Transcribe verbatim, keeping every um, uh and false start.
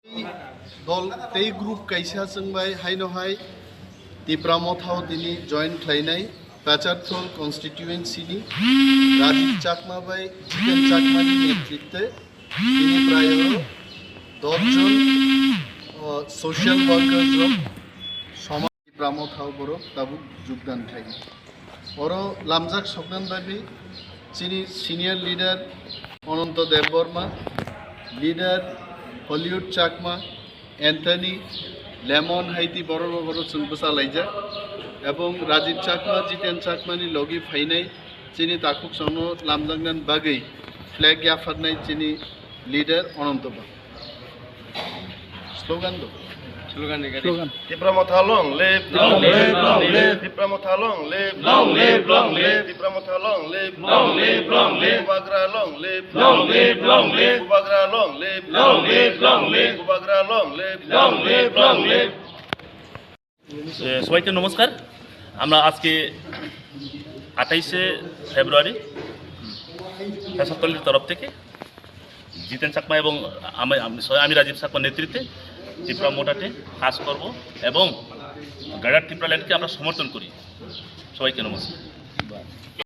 Dol tei group kaisa chwng bai haino hai Tipra Motha o tini join khlainai Pecharthal constituency ni Rajiv Chakma bai Jiten Chakma ni netritwe tini prayo dos jon, o, social workers rok somaj Tipra Motha o borok tabuk jogdan khlai. Oro lamjak soknan bagwi chini senior leader Ananto Debbarma, leader Hollywood Chakma, Anthony, Lemon haiti borok rok oro chwng bwsa laijak, ebong Rajiv Chakma, Jiten Chakma ni logi phainai chini takhuk songno lamjaknani bagwi flag yapharnai chini leader Ananto ba. Slogan do. Slogan de gari. Slogan. Tipra Motha long live. Long live, long live. Tipra Motha long live. Long live, long live. Tipra Motha long live. Long live, long live. Bubagra long live. Long live, long live. Bubagra long live. Long live, long live. Bubagra long live. Long live, long live. এ, সবাইকে নমস্কার। আমরা আজকে আঠাইশে ফেব্রুয়ারি ফেশন কলেজের তরফ থেকে জিতেন চাকমা এবং আমি, আমি, আমি রাজীব চাকমার নেতৃত্বে ত্রিপুরা মোটাতে কাজ করব এবং গ্রেটার ত্রিপুরা ল্যান্ডকে আমরা সমর্থন করি। সবাইকে নমস্কার।